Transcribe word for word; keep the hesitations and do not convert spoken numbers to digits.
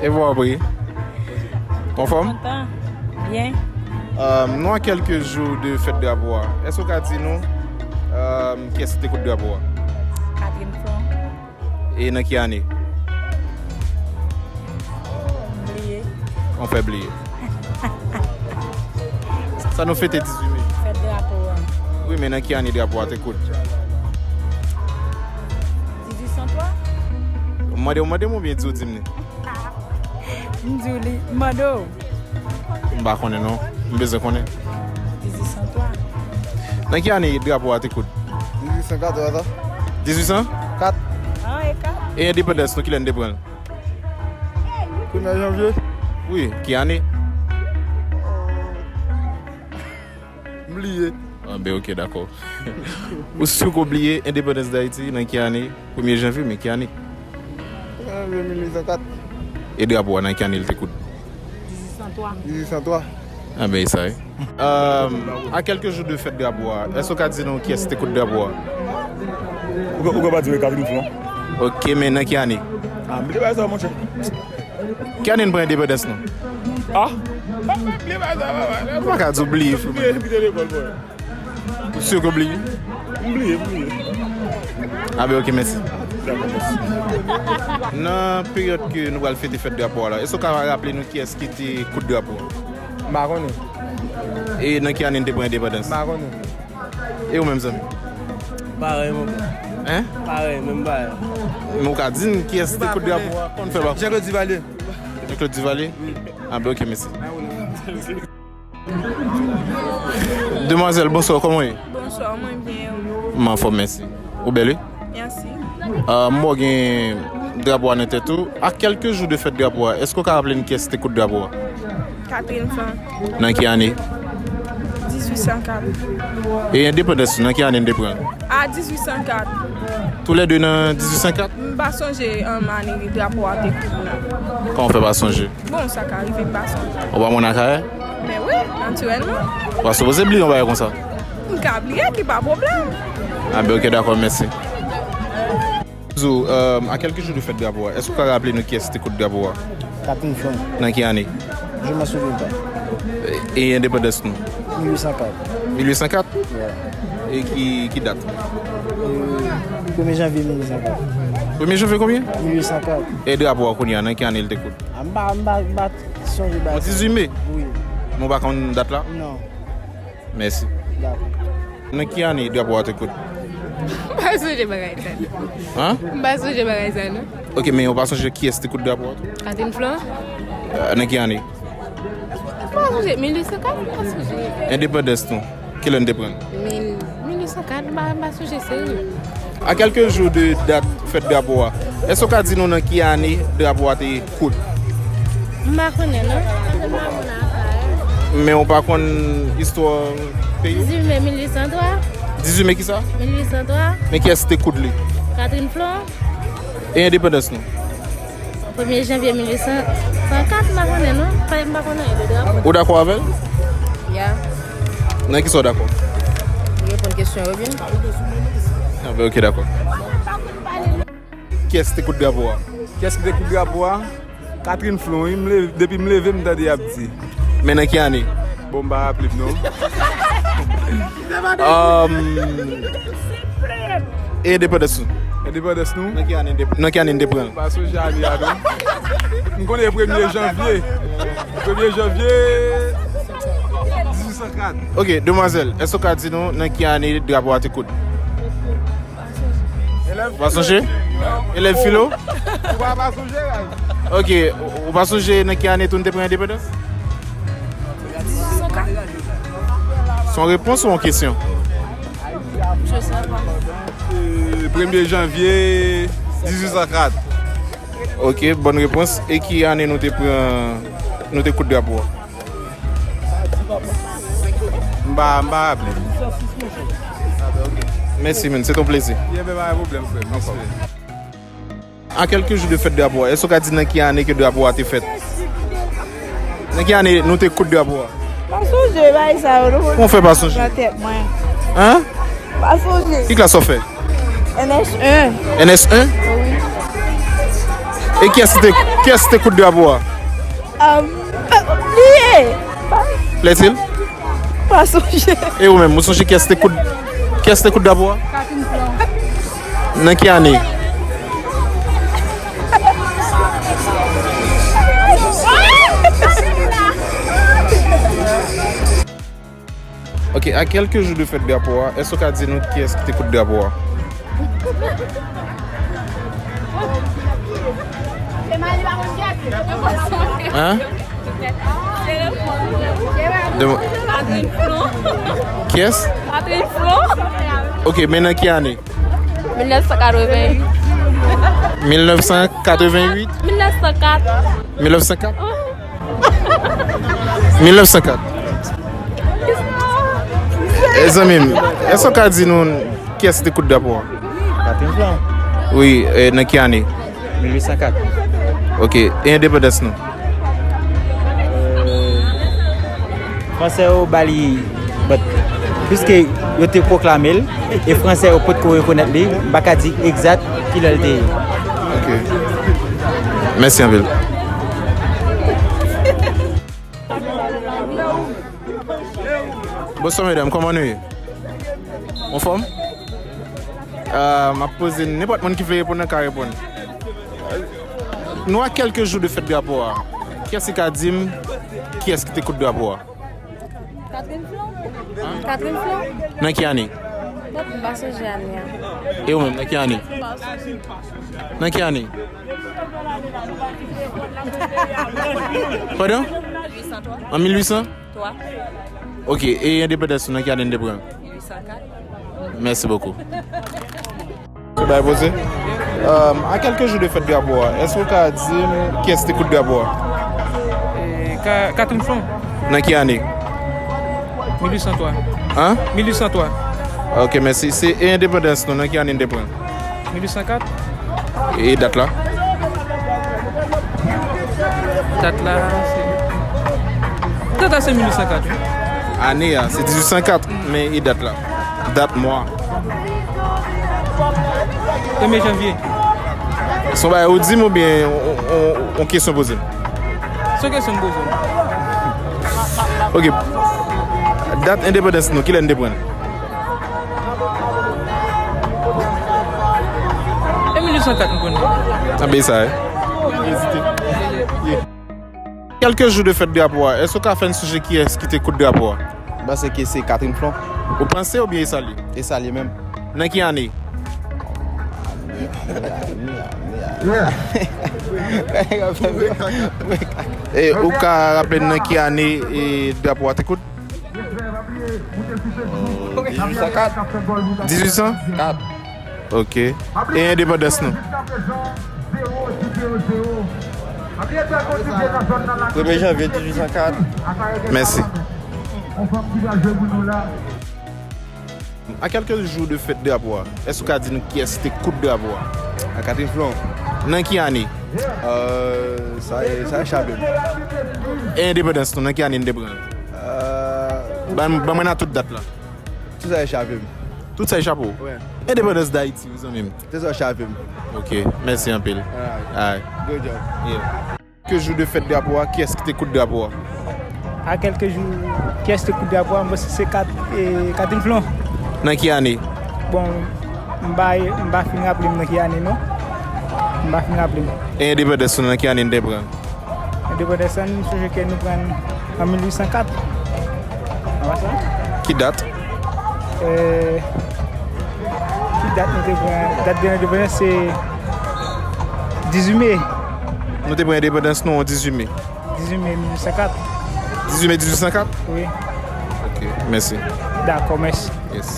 E vou apre? Anfòm? Kontan. Byen. Euh, nou a kèlke jou de fèt drapo a. Èske w ka di nou euh, kiyès ki te koud drapo a? Catherine Flon. E nan ki ane? Bliye. On fè bliye. Sa nou fete dizuit me. Fèt drapo a. Wi, men nan ki ane drapo a te koud? Dizuit san twa. M mande w, mande m oubyen di w di m li? M di w li, m mande w. M pa konnen non. M bezwen konnen. Dizuit san twa. Nan ki ane drapo a te koud? Dizuit san kat, wata. Dizuit san? Kat. Ah, e kat. E endepandans nou, kilè n te pran l? Premye janvye. Wi, ki ane? M bliye. Ah, ben, ok, dakò. Ou si w bliye endepandans Dayiti nan ki ane? Premye janvye, men ki ane? Premye janvye mil uit san kat. E drapo a nan ki ane l te koud? Dizuit san twa. Dizuit san twa. Ah, ben, e sa, wi. Euh, a kèlke jou de fèt drapo a, èske w ka di nou kiyès te koud drapo a? Ou ka, ou ka pa di, wi, Catherine Flon. Ok, men nan ki ane? Ah, m bliye bagay sa, monchè. Ki ane n pran endepandans nou? Ah? Papa, bliye bagay sa, papa. Ou pa ka di w bliye, frè. Bliye, bliye lekòl, bro. Ou si w bliye? M bliye, m bliye. Ah ben, ok, mèsi. Dakò, mèsi. Nan peryòd ke nou pral fete fèt drapo a la, èske w ka raple nou kiyès ki te koud drapo a? M pa konnen. E nan ki ane n te pran endepandans? M pa konnen. E ou menm, zanmi? Parèy, mon pè. Hein? Parèy, menm bagay. Men ou ka di n kiyès ki te koud drapo a? Kòman fè pa? Jean-Claude Duvalier. Jean-Claude Duvalier? Ah ben, ok, mèsi. Demwazèl, bonswa, kòman w ye? Bonswa, mwen byen, e ou? M anfòm, mèsi. Ou bèl, wi. Mèsi. Ah, m wè w gen drapo a nan tèt ou. A kèlke jou de fèt drapo a, èske w ka raple n kiyès te koud drapo a? Catherine Flon. Nan ki ane? Dizuit san kat. E endepandans, nan ki ane n te pran l? A, dizuit san kat. Toulède nan dizuit san kat? M pa sonje, um, ane drapo a te koud nan. Kòman w fè pa sonje? Bon, sa ka rive m pa sonje. Ou pa moun Akayè? Men wi, natirèlman. Ou pa sipoze bliye yon bagay konsa. M ka bliye, ki pa pwoblèm. Ah ben, ok, dakò, mèsi. Zo, euh, a kèlke jou de fèt drapo a, èske w ka raple nou kiyès te koud drapo a? Catherine Flon. Nan ki ane? Je m'en souviens pas. E, e endepandans nou? Mil uit san kat. Mil uit san kat? Yeah. E ki, ki dat? Euh, premye janvye mil uit san kat. Premye janvye konbyen? Mil uit san kat. E drapo a kounye a, nan ki ane l te koud? Ah, m pa, m pa, m pa sonje bagay sa. Dizuit me? Wi. Men w pa konn dat la? Non. Mèsi. Dakò. Nan ki ane drapo a te koud? M pa sonje bagay sa, non. Hein? M pa sonje bagay sa, non. Ok, men ou pa sonje kiyès te koud drapo a tou? Catherine Flon. Euh, nan ki ane? M pa sonje, mil uit san kat, m pa sonje. Endepandans nou, kilè n te pran l? Mil, mil uit san kat, m pa, m pa sonje, serye. A kèlke jou de dat fèt drapo a, èske w ka di nou nan ki ane drapo a te koud? M pa konnen, non. Men ou pa konn istwa peyi w? Dizuit me mil uit san twa. Dizuit me kisa? Mil uit san twa. Men kiyès te koud li? Catherine Flon. E endepandans nou? Premye janvye mil uit san kat, m pa konnen, non. Fè m pa konnen anyen de drapo. Ou dakò avè l? Ya. Nan kisa w dakò? Li reponn kesyon yo byen. Ah ben, ok, dakò. Kiyès te koud drapo a? Kiyès ki te koud drapo a? Catherine Flon, wi, m leve, depi m leve, m tande y ap di. Men nan ki ane? Bon, m pa raple m, non. Um, e endepandans nou? Endepandans nou? Nan ki ane n te, nan ki ane n te pran l? M pa sonje ane a, non. M konnen premye janvye. Premye janvye dizuit san kat. Ok, demwazèl, èske w ka di nou nan ki ane drapo a te koud? Ou pa sonje? Elèv filo? Ou pa, pa sonje, guys? Ok, ou, ou pa sonje nan ki ane tou n te pran endepandans? Se yon repons ou yon kesyon? Je sais pas. Euh, premye janvye dizuit san kat. Ok, bòn repons. E ki ane nou te pran, nou te koud drapo a? M pa, m pa raple. Mèsi, men. Se ton plezi. Ye, men pa gen pwoblèm, frè. Mèsi. A kèlke jou de fèt drapo a, èske w ka di nan ki ane ke drapo a te fèt? Nan ki ane nou te koud drapo a? M pa sonje bagay sa yo, non. Kòman w fè pa sonje? Nan tèt mwen. Hein? M pa sonje. Ki klas w ap fè? N S en. N S en? Wi. E kiyès ki te, kiyès ki te koud drapo a? Um, bliye! Plètil? Pa sonje. E ou menm, ou sonje kiyès te koud, kiyès te koud drapo a? Nan ki ane? Ok, a kèlke jou de fèt drapo a, èske w ka di nou kiyès ki te koud drapo a? Hein? Demo- Kiyès? Ok, men nan ki ane? Mil nèf san katreven uit. Mil nèf san katreven uit? Mil nèf san kat. Mil nèf san kat? Mil nèf san kat. E zanmi m, èske w ka di nou kiyès te koud drapo a? Katrin Flan. Wi, e nan ki ane? Mil uit san kat. Ok, e endepandans nou? Fransè yo ba li, but, piske yo te pwoklame l, e Fransè yo potko rekonèt li, m pa ka di egzat kilè l te ye. Ok. Mèsi anpil. Bonswa medam, kòman nou ye? Anfòm? Ah, m ap poze, nenpòt moun ki vle reponn nan ka reponn. Nou a kèlke jou de fèt drapo a. Kiyès ki ka di m kiyès ki te koud drapo a? Katrin Flan? Katrin Flan? Nan ki ane? M pa sonje ane a. E ou menm, nan ki ane? Nan ki ane? Padan? An mil uit san? Ok, e endepandans nou nan ki ane n te pran? Mèsi bokou. Sou bay poze. Um, a kèlke jou de fèt drapo a, èske w ka di m kiyès te koud drapo a? E, Ka- Katrin Flan. Nan ki ane? Mil uit san twa. An? Mil uit san twa. Ok, mèsi. Se e endepandans nou, nan ki ane n te pran? Mil uit san kat. E dat la? Dat la, se, dat la se mil uit san kat, wi. Ane a, se dizuit san kat, men e dat la? Dat, mwa? Premye janvye. Se yon bagay ou di m oubyen yon, yon, yon kesyon poze m? Se yon kesyon m poze w. Ok. Dat endepandans nou, kilè n te pran l? E mil uit san kat m konnen. Anben sa, wi. Kèlke jou de fèt drapo a, èske w ka fè n sonje kiyès ki te koud drapo a? M panse ke se Katrin Flan. Ou panse oubyen e sa l ye? E sa l ye menm. Nan ki ane? E ou ka raple n nan ki ane, e, drapo a te koud? Dizuit san kat. Dizuit san? Kat. Ok. E endepandans nou? Premye janvye dizuit san kat. Mèsi. A kèlke jou de fèt drapo a, èske w ka di nou kiyès ki te koud drapo a? A Katrin Flan. Nan ki ane? Euh, sa, sa echape m. E endepandans nou, nan ki ane n te pran l? Euh, ban, ban mwen nan tout dat la. Tout sa echape m. Tout sa echape w? Wi. Endepandans Dayiti, wi, zanmi m. Tout sa echape m. Ok, mèsi anpil. Alright. Alright. Good job. Yeah. Kèlke jou de fèt drapo a, kiyès ki te koud drapo a? A kèlke jou, kiyès te koud drapo a? M panse se Kat-, e, Katrin Flan. Nan ki ane? Bon, m pa, m pa fin raple m nan ki ane non. M pa fin raple m. E endepandans nou, nan ki ane n te pran l? Endepandans lan, m sonje ke nou pran l an mil uit san kat. Apa sa? Ki dat? Euh, ki dat nou te pran? Dat de lendepandans se dizuit me. Nou te pran endepandans nou an dizuit me. Dizuit me mil uit san kat. Dizuit me dizuit san kat? Wi. Ok, mèsi. Dakò, mèsi. Yes.